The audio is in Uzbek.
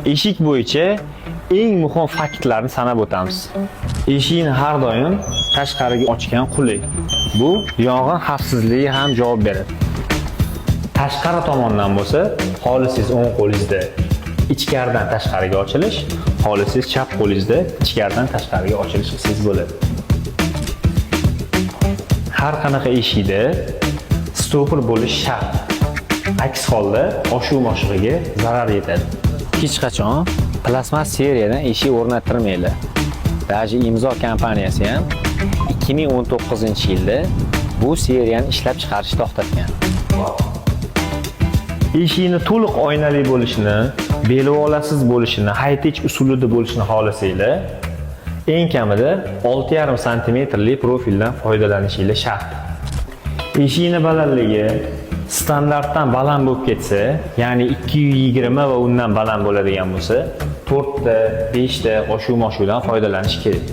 Eshik bo'yicha eng muhim faktlarni sanab o'tamiz. Eshikni har doim tashqariga ochgan qulay. Bu yong'in xavfsizligiga ham javob beradi. Tashqari tomondan bo'lsa, xohlasangiz o'ng qo'lingizda ichkaridan tashqariga ochilish, xohlasangiz chap qo'lingizda ichkaridan tashqariga ochilish qilsangiz bo'ladi. Har qanaqa eshikda stoper bo'lishi shart. Aks holda oshuv moshig'iga zarar yetadi. Hech qachon plastmas seriyadan eshik o'rnattirmanglar. Даже Imzo kompaniyasi ham 2019-yilda bu seriyani ishlab chiqarishni to'xtatgan. Eshikni to'liq oynali bo'lishini, belvolasiz bo'lishini, high-tech usulida bo'lishini xohlasanglar, eng kamida 6,5 santimetrli profildan foydalanishinglar shart. Eshikni balandligi standartdan baland bo'lib ketsa, ya'ni 220 va undan baland bo'ladigan bo'lsa, 4 ta, 5 ta oshuv moshuvdan foydalanish kerak.